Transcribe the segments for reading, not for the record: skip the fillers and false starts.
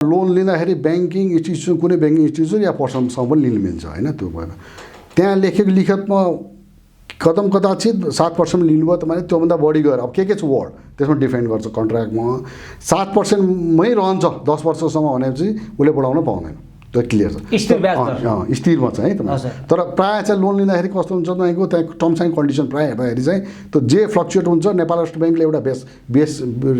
loan लिँदाखेरि banking institution कुनै banking institution या पर्सनसँग पनि लिनु मिल्छ होइन त्यो भएर त्यहाँ लेखेको लिखतमा कदम कदाचित 7% लिनुभयो तपाईँले त्योभन्दा बढी गएर अब के छ वर्ड त्यसमा डिफाइन गर्छ कन्ट्र्याक्टमा 7%मै रहन्छ 10 वर्षसम्म भनेपछि उसले बढाउन पाउँदैन त्यो क्लियर छ स्थिरमा छ है तपाईँ तर प्रायः चाहिँ लोन लिँदाखेरि कस्तो हुन्छ तपाईँको त्यहाँ टर्म्स एन्ड कन्डिसन प्रायः हेर्दाखेरि चाहिँ त्यो जे फ्लक्चुएट हुन्छ नेपाल राष्ट्र ब्याङ्कले एउटा बेस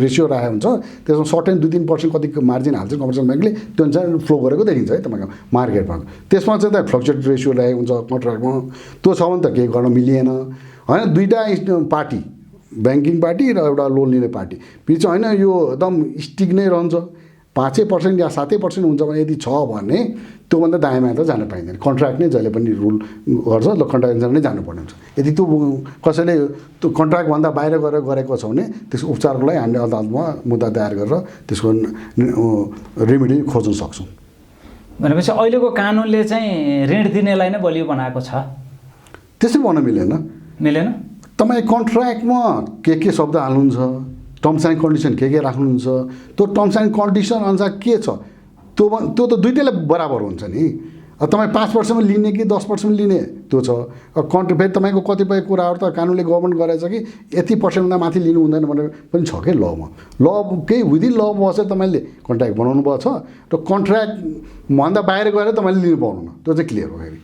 रेसियो राखेको हुन्छ त्यसमा सर्टेन 2-3% कति मार्जिन हाल्छ कमर्सियल ब्याङ्कले त्यो अनुसार फ्लो गरेको देखिन्छ है तपाईँको मार्केटमा त्यसमा चाहिँ त्यहाँ फ्लक्चुएट रेसियो राखेको हुन्छ कन्ट्र्याक्टमा त्यो छ भने त केही गर्न मिलिएन होइन दुईवटा पार्टी ब्याङ्किङ पार्टी र एउटा लोन लिने पार्टी बिच होइन यो एकदम स्टिक नै रहन्छ 5% या 7% हुन्छ भने यदि छ भने त्योभन्दा दायाँमा त जान पाइँदैन कन्ट्र्याक्ट नै जहिले पनि रुल गर्छ ल कन्ट्र्याक्ट नै जानुपर्ने हुन्छ यदि त्यो कसैले त्यो कन्ट्र्याक्टभन्दा बाहिर गरेर गरेको छ भने त्यसको उपचारको लागि हामीले अदालतमा मुद्दा दायर गरेर त्यसको रेमेडी खोज्न सक्छौँ भनेपछि अहिलेको कानुनले चाहिँ ऋण दिनेलाई नै बलियो बनाएको छ त्यसै भन्न मिलेन तपाईँ कन्ट्र्याक्टमा के शब्द हाल्नुहुन्छ टर्म्स एन्ड कन्डिसन के राख्नुहुन्छ त्यो टर्म्स एन्ड कन्डिसन अनुसार के छ त्यो त दुइटैले बराबर हुन्छ नि तपाईँ 5% लिने कि 10% लिने त्यो छ फेरि तपाईँको कतिपय कुराहरू त कानुनले गभर्मेन्ट गरेछ कि यति पर्सेन्टभन्दा माथि लिनु हुँदैन भनेर पनि छ कि लमा केही विदिन ल बसेर तपाईँले कन्ट्र्याक्ट बनाउनु भएको छ र कन्ट्र्याक्टभन्दा बाहिर गएर तपाईँले लिनु पाउनुहुन्न त्यो चाहिँ क्लियर हो फेरि